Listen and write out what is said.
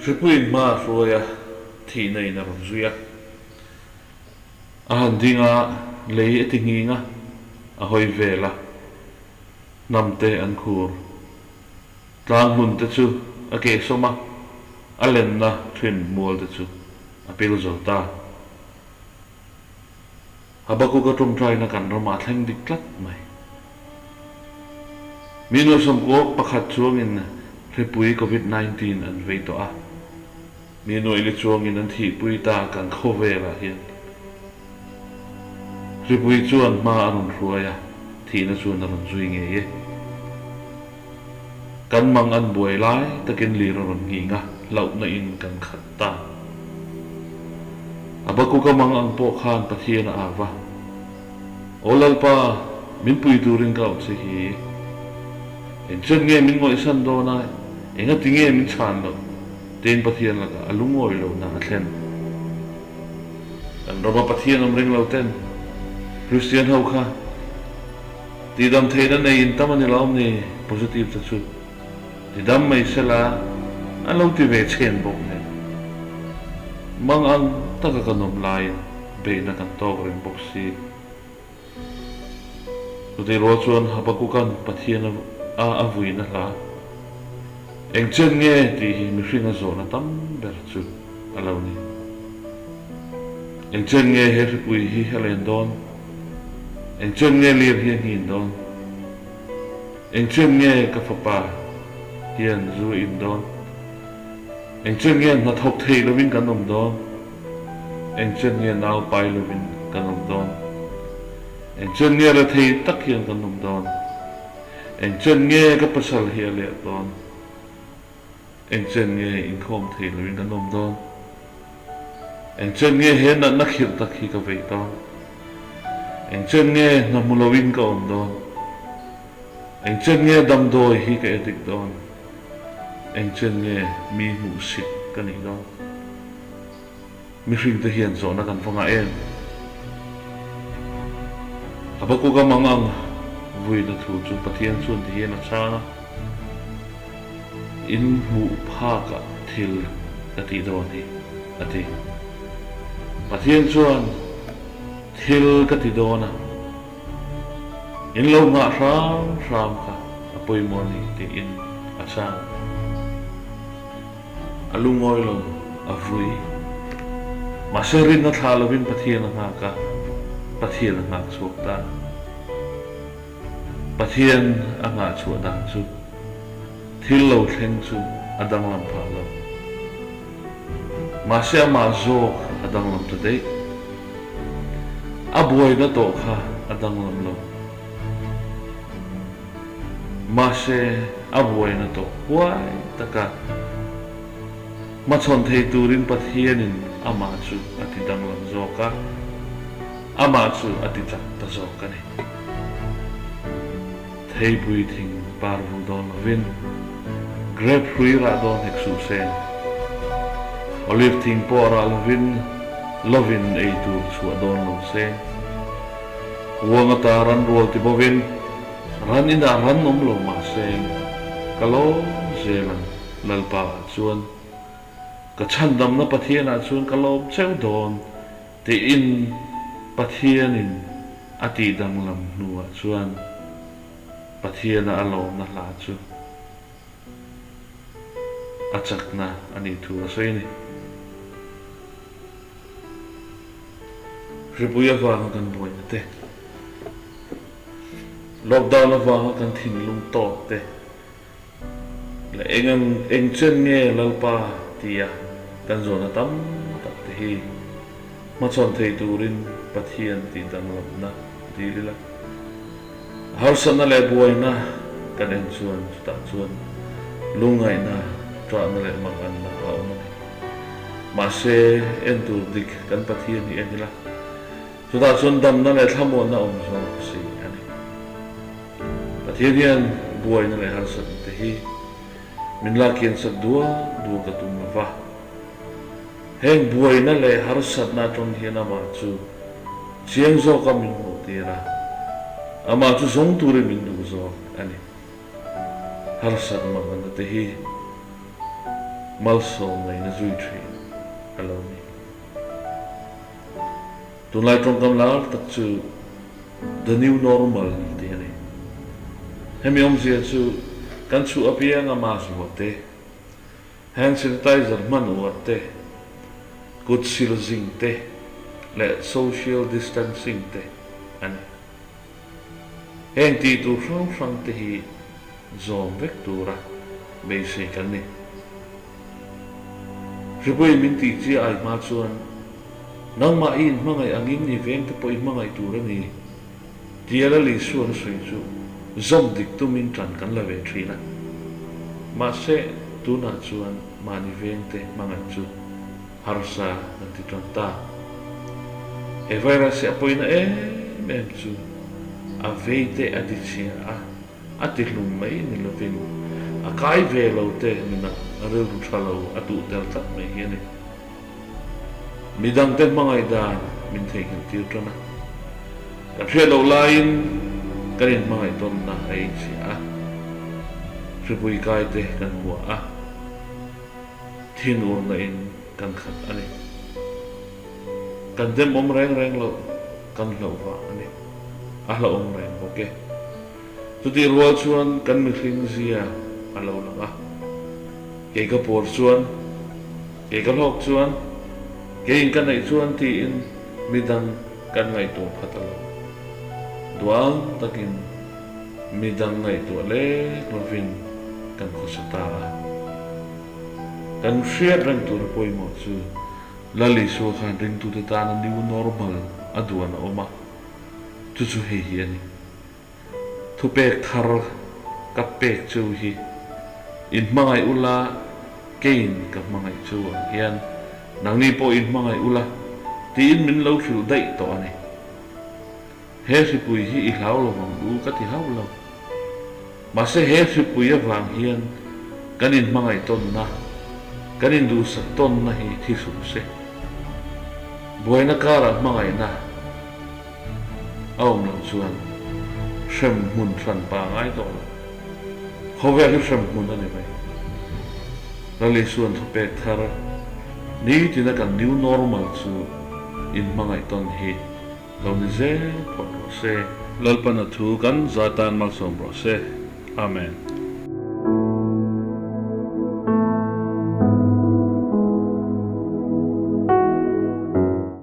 Hripuiin hma a hruai a, thihna in a rawn zui a. A han ding a, lei a ti nghing a, a hawi vel a, hnam te an khur. Tlang hmun te chu a kehsawm a, a lenna thin mual te chu a pil zo ta. Habakuka tawngtaina kan ramah a thleng dik tlat mai. Mi nuaihsawmkuak pakhat chuangin hripui Covid 19 an vei tawh a, mi nuaihli chuangin an thihpui ta kan khawvelah hian. Hripui chuan hma a rawn hruai a, thihna chuan a rawn zui ngei e. Kan mang an buai lai takin lir a rawn nghing a, hlauhna in kan khat ta. Habakuka mang ang pawh khan Pathian a au va, Aw Lalpa, min pui turin ka auh che hi. Eng chen nge min ngawihsan dawn a, engati nge min chhan loh? tiin Pathian lakah a lungawi lohna a thlen. Kan rama Pathian awm ring lo ten Kristian ho kha Tihdam theihna nei in tam a ni lo awm ni, positive te chu tidam mai sela an lo ti ve chhen bawk nen. Mang ang taka kan awm laiin beihna kan tawk reng bawk si. Chutih rual chuan Habakuka'n Pathian a a vuina hla eng chen nge tih hi mihringa zawhna tam ber chu a lo ni. Eng chen nge he hripui hi a len dawn? Eng chen nge lir hi a nghin dawn? Eng chen nge ka fapa hian zu a in dawn? Eng chen nge hnathawk theih lovin kan awm dawn? Eng chen nge nau pai lovin kan awm dawn? Eng chen nge rethei tak hian kan awm dawn? Eng chen nge ka pasal hi a leh dawn? Eng chen nge inkhawm thei loin kan awm dawn? Eng chen nge he natna khirh tak hi ka veih dawn? Eng chen nge hna hmu loin ka awm dawn? Eng chen nge damdawi hi ka addict dawn? Eng chen nge mi hmuhsit ka nih dawn? Mihringte hian zawhna kan va ngah em? Habakuka mangang vuina thu chu Pathian chuan ti hian a chhang a, In hmuh phakah thil ka tih dawn hi, a ti. Pathian chuan thil ka ti dawn a, in lo nghah hram hram kha a pawimawh a ni, tiin a chhang. A lungawi lo, a vui. Mahse rinna thlah lovin Pathian a nghak a, Pathian a nghak chhuak ta. Pathian a nghah chhuah dan chu thil lo thleng chu a danglam phah lo. Mahse amah zawk a danglam ta daih. A buaina tawh kha a danglam lo. Mahse, a buaina tawh huai taka hmachhawn thei turin Pathianin amah chu a ti danglam zawk a, amah chu a ti chak ta zawk a ni. Theipui thing par vul dawn lovin, grep hrui rah dawn hek suh seng. Olive thing pawh rah lovin, lovin ei tur chhuah dawn lo seng. Huang ata ran rual ti bovin, Ran inah ran awm lo mahse ka lawm zel ang Lalpa ah chuan ka chhandamna Pathian ah chuan ka lawm cheu dawn tiin Pathianin a tih danglam hnuah chuan Pathiana a lawmna hla chu a chakna a nih thu a sawi a ni. Hripui avanga kan buaina te, Lockdown avanga kan thinlung tawk te leh eng ang eng chen nge Lalpa tia kan zawhna tam tak te hi hmachhawn thei turin Pathian tih danglamna dil ila. Harsatna leh buaina kan en chuan chutah chuan lungngaihna, ṭahna leh manganna a awm a ni. Mahse, en tur dik kan Pathian hi en ila, chutah chuan damna leh thlamuanna awm zawk si a ni. Pathian hian buaina leh harsatna te hi min la kiansak duak duak a tum lo va. Heng buaina leh harsatna atang hian amah chu chiang zawka min hmuh tir a, amah chu zawng turin min duh zawk a ni. Harsat manganna te hi. Malsawmna in a zui thin a lo ni. Tunlai tawngkam lar tak chu The New Normal tih a ni. Hemi awmzia chu kan chhuah apianga mask vuah te, hand sanitizer hman uar te, kut sil zing te leh social distancing te a ni. Heng tih tur hrang hrang te hi zawm vek tura beisei kan ni. Hripui min tih chiah ai hma chuan nangmah i inhmangaih angin i veng te pawh i hmangaih tur a ni tia Lal Isuan a sawi chu zawm dik tumin ṭan kan la ve ṭhin a. Mahse, tunah chuan mahni veng te hmangaih chu harsa kan ti ṭan ta. He virus hi a pawina em em chu a vei te a ti chhia a. A ti hlum mai ni lovin a kai ve lo te nunah rilru tha lo a tuh tel tlat mai hi a ni. Midangte hmangaih dan min theihnghilh tir tan a. Kan hriat loh laiin kan inhmangaih tawnna a inchhia a, hripui kai te kan hua a, thinurna in kan khat a ni. Kan demawm reng reng loh kan hlauh vang a ni. A hlauhawm reng bawk e. Chutih rual chuan kan mihring zia a lo lang a, kei ka puar chuan, kei ka hlawk chuan, keiin ka neih chuan tiin midang kan ngaihtuah phat a lo. Duang takin midang ngaihtuah lek lovin kan khawsa ta a. Kan hriat reng tur pawimawh chu Lal Isua khan ringtute tana new normal a duan a awm a, chu chu hei hi a ni. Thupek thar ka pek chu hi in hmangaih ula keiin ka hmangaih chu ang hian nangni pawh in hmangaih ula tiin min lo hrilh daih tawh a ni. He hripui hi i hlau lo vang u ka ti hauh lo. Mahse he hripui avang hian kan in hmangaih tawnna, kan in duhsak tawnna hi thi suh se. Buaina karah hmangaihna a awm loh chuan hrem hmun hran pa ngai tawh lo. Khawvel hi hrem hmun a ni mai. Lal Isuan thupek thar nitina kan new normal chu in hmangaih tawn hi lo ni zel phawt rawh se. Lalpana thu kan zai tan malsawm rawh se. Amen.